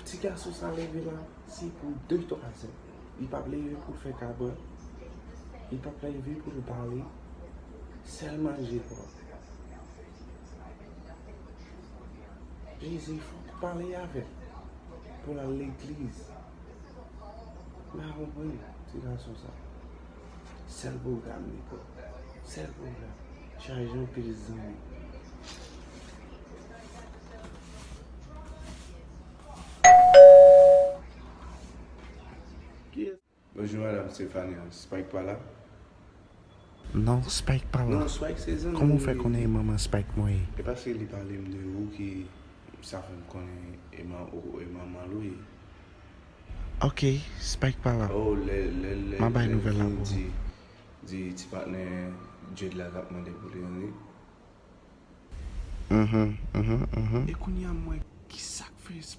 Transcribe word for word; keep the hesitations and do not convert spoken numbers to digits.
Ti gason sa leve la, se pou de twa zè. Li p ap leve pou l fè kabran. Li p ap leve pou l pale. Sèl manje l pran. Jezi, fòk pale avè l pou l al legliz. M pa konprann ti gason sa. Sèl pwogram li pran. Sèl pwogram. Chaje anpil zanmi. Bonjou, madanm Stéphanie. Spike pa la? Non, Spike pa la. Non, Spike se zanmi. Kòman w fè konnen e manman Spike mwen ye? E paske li pale m de ou ki sa fè m konnen e man-, ou, e manman l ou ye. Ok, Spike pa la. Oh, lè, lè, lè, m a bay nouvèl la pou ou. Di, di ti patnè Jade la t ap mande pou li an, wi. Mhm, mhm, mhm. E kounye a m wè ki sa k fè